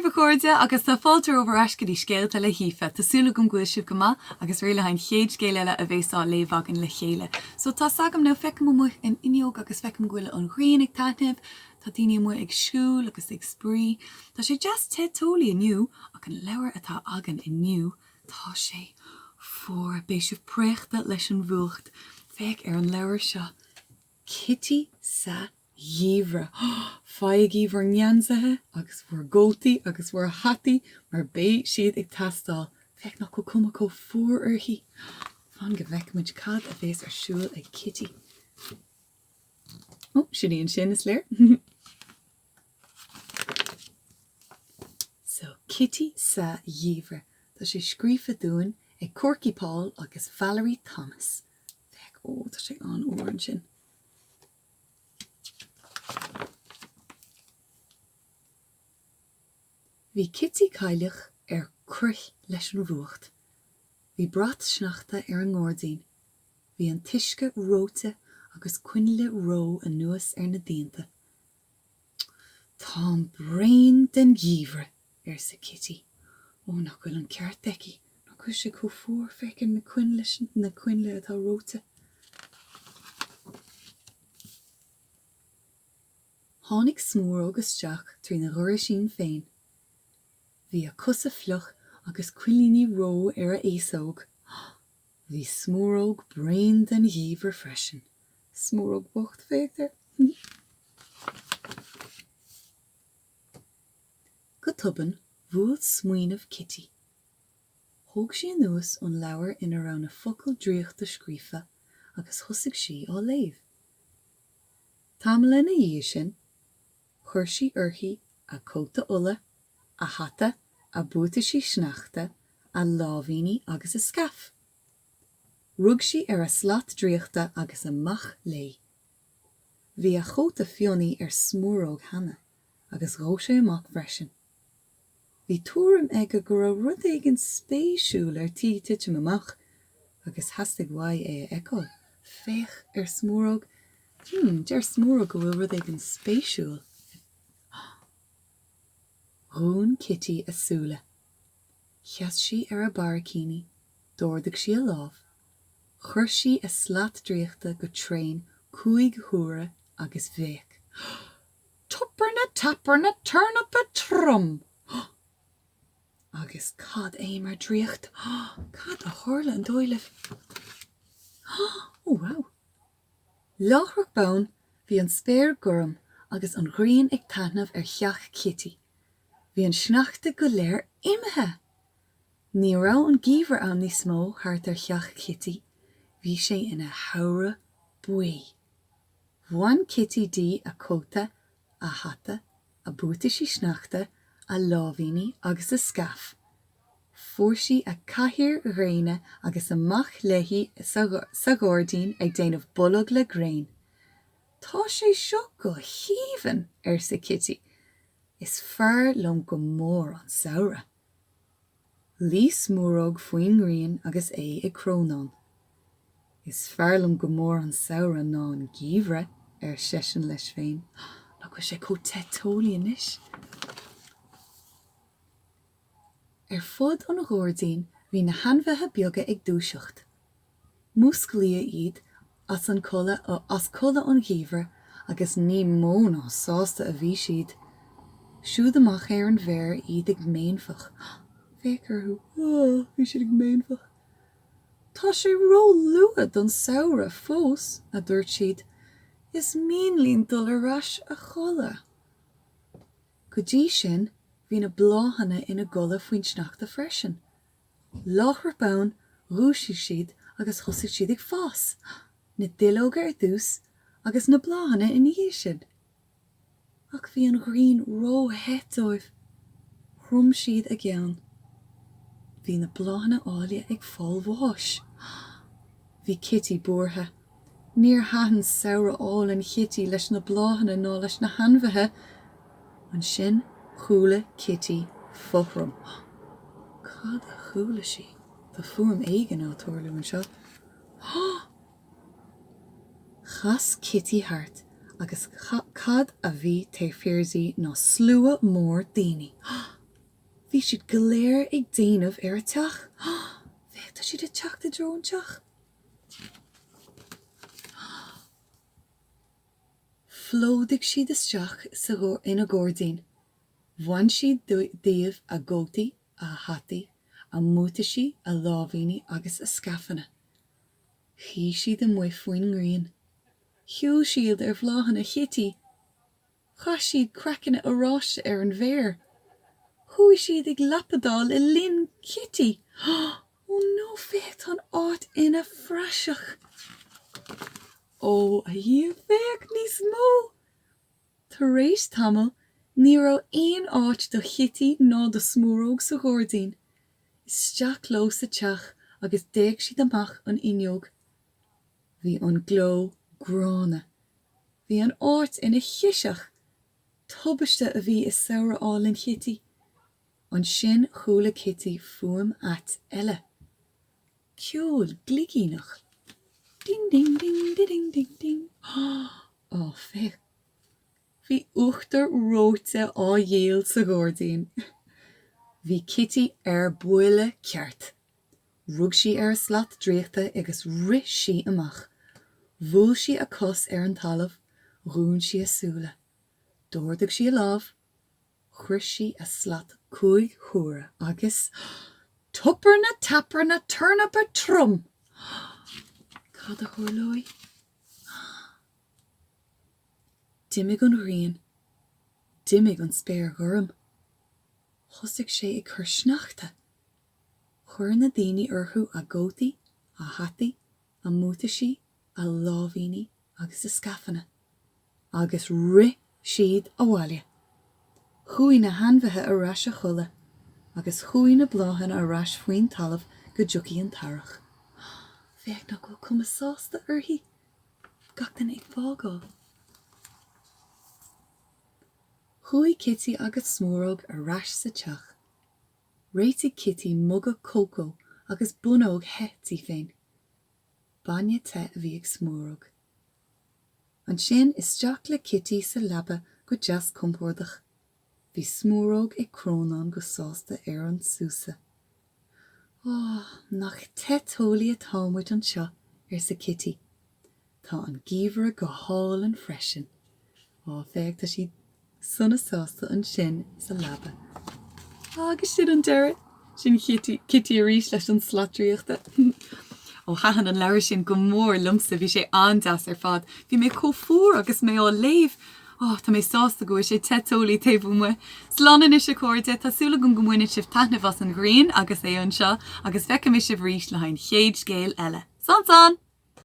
daoibh a chairde agus tá fáilte romhaibh ar ais go dtí Scéalta le hAoife. Tá súil agam go bhfuil sibh go maith agus réidh le haghaidh an chéad scéal eile a bhéas á léamh againn le chéile. So tá's agam now feicim amuigh an fhuinneog agus feicim go bhfuil an ghrian ag taitneamh, tá daoine amuigh ag siúl agus ag spraoi. Tá sé deas te teolaí inniu ach an leabhar atá againn inniu tá sé fuar, beidh sibh préachta leis an bhfuacht. Féach ar an leabhar seo, Cití sa Gheimhreadh. Faighigí bhur ngeansaithe agus bhur gcótaí agus bhur hataí mar beidh siad ag teastáil. Féach nach bhfuil cuma chomh fuar uirthi. Fan go bhfeicfimid cad a bhéas ar siúl ag Cití. Ó, sin í ansin, is léir. So, Cití sa Gheimhreadh. Tá sé scríofa dúinn ag Korky Paul agus Valerie Thomas. Féach, ó, tá sé an-fhuar ansin. Bhí Cití Cailleach ar crith leis an bhfuacht. Bhí brat sneachta ar an ngairdín. Bhí an t-uisce reoite agus coinnle reo anuas ar na díonta. Táim bréan den gheimhreadh, arsa Cití. Ó, nach bhfuil an ceart aici, nach bhfuil sé chomh fuar, féach ar na coinnle, na coinnle atá reoite. Tháinig Smúróg isteach trína dhoraisín féin. Bhí a cosa fliuch agus coinlíní reo ar a fhéasóg. Bhí Smúróg bréan den gheimhreadh freisin. Smúróg bocht, féach air. Go tobann, bhuail smaoineamh Cití. Thóg sí anuas an leabhar ina raibh na focail draíochta scríofa agus thosaigh sí á léamh. Tamall ina dhiaidh sin, chuir sí uirthi a cóta olla, a hata, a buataisí sneachta, a láimhíní agus a scaif. Rug sí ar a slat draíochta agus amach léi. Bhí a chóta fionnaidh ar Smúróg cheana agus ghabh sé amach freisin. Bhí tuairim aige go raibh rud éigin spéisiúil ar tí titim amach agus theastaigh uaidh é a fheiceáil. Féach, ar Smúróg. Hmm, deir Smúróg go bhfuil rud éigin spéisiúil. Dhún Cití a súile. Sheas sí ar a barraicíní, d'ardaigh sí a lámh, chuir sí a slat draíochta go tréan chúig huaire agus bhéic. Tupper na tapper na turnapa trom! Agus cad é mar draíocht? Cad a tharla an dóigh libh? Ó wow! Láithreach bonn bhí an spéir gorm agus an ghrian ag taitneamh ar theach Chití. Bhí an sneachta go léir imithe! Ní raibh an geimhreadh ann níos mó thart ar theach Chití, bhí sé ina shamhradh buí. Bhain Cití di a cóta, a hata, a buataisí sneachta, a láimhíní agus a scaif. Fuair sí a cathaoir ghréine agus amach léi sa ghairdín ag déanamh bolg le gréin. Tá sé seo go haoibhinn! arsa Cití. Is fearr liom go mór an samhradh. Luigh Smúróg faoin ngrian agus é ag crónán. Is fearr liom go mór an samhradh ná an geimhreadh, ar seisean leis féin. Nach bhfuil sé chomh te teolaí anois? Ar fud an ghairdín bhí na hainmhithe beaga ag dúiseacht. Músclaíodh iad as an codladh as codladh an gheimhridh agus ní mó ná sásta a bhí siad. Siúd amach ar an bhféar iad ag méanfach. Féach orthu, bhí siad ag méanfach. Tá sé ró-luath don samhradh fós, a dúirt siad. Is mian linn dul ar ais a chodladh. Go dtí sin bhí na bláthanna ina gcodladh faoin sneachta freisin. Láithreach bonn, dhúisigh siad agus thosaigh siad ag fás, na duilleoga ar dtús agus na bláthanna ina dhiaidh sin. Ach bhí an ghrian ró-the dóibh. Chrom siad a gceann. Bhí na bláthanna áille ag fáil bháis. Bhí Cití buartha. Níor thaitin samhradh álainn Chití leis na bláthanna ná leis na hainmhithe. Ansin chuala Cití fothram. Cad a chuala sí? Tá fuaim éigin á tarlú anseo. Chas Cití thart agus cad a bhí taobh thiar di ná slua mór daoine. Bhí siad go léir ag déanamh ar an teach. Féach, tá siad ag teacht i dtreo an teach. Phlódaigh siad isteach sa ina gairdín. Bhain siad díobh a gcótaí, a hataí, a mbuataisí, a láimhíní agus a scaifeanna. Shuigh siad amuigh faoin ngrian. Shiúil siad ar bhláthanna Chití. Chaith siad craiceanna oráiste ar an bhféar. Chuaigh siad ag lapadáil i linn Chití. Ó no, féach, tá an áit ina phraiseach! Ó, a Dhia, féach, níos mó! Tar éis tamaill, ní raibh aon áit do Chití ná do Smúróg sa ghairdín. Isteach leo sa teach agus d'fhéach siad amach an fhuinneog. Bhí an gleo gránna. Bhí an áit ina chiseach! Tubaiste a bhí i samhradh álainn Chití. Ansin chuala Cití fuaim ait eile. Ceol gligíneach. Ding ding ding di-ding ding ding. Á, féach! Bhí uachtar reoite á dhíol sa ghairdín. Bhí Cití ar buile ceart. Rug sí ar a slat draíochta agus rith sí amach. Bhuail sí a cos ar an talamh, dhún sí a súile. D'ardaigh sí a lámh, chroith sí a slat chúig huaire agus, Tupar na tapar na tornapa trom! Cad a tharlóidh? D'imigh an ghrian. D'imigh an spéir ghorm. Thosaigh sé ag cur sneachta. Chuir na daoine orthu a gcótaí, a hataí, a mbuataisí, a láimhíní agus a scaifeanna, agus rith siad abhaile. Chuaigh na hainmhithe ar ais a chodladh, agus chuaigh na bláthanna ar ais faoin talamh go dtiocfaidh an t-earrach. Féach nach bhfuil cuma sásta uirthi! Gach duine ag fágáil. Chuaigh Cití agus Smúróg ar ais sa teach. Réitigh Cití muga cócó agus bonnóg the di féin. Bainne te a bhí ag Smúróg. Ansin isteach le Cití sa leaba go deas compordach. Bhí Smúróg ag crónán go sásta ar an súsa. Á, nach te teolaí atá muid anseo, arsa Cití. Tá an geimhreadh go hálainn freisin. Á, féach, tá sí sona sásta ansin sa leaba. Agus sin an deireadh! Sin Chití, Cití arís leis an slat draíochta. Ó, thaitin an leabhar sin go mór liomsa, bhí sé an-deas ar fad. Bhí mé chomh fuar agus mé á léamh! Ó, tá mé sásta go bhfuil sé te teolaí taobh amuigh. Slán anois a chairde, tá súil agam go mbaineann sibh taitneamh as an ghrian agus é anseo, agus feicfidh mé sibh arís le haghaidh an chéad scéal eile. Slán slán!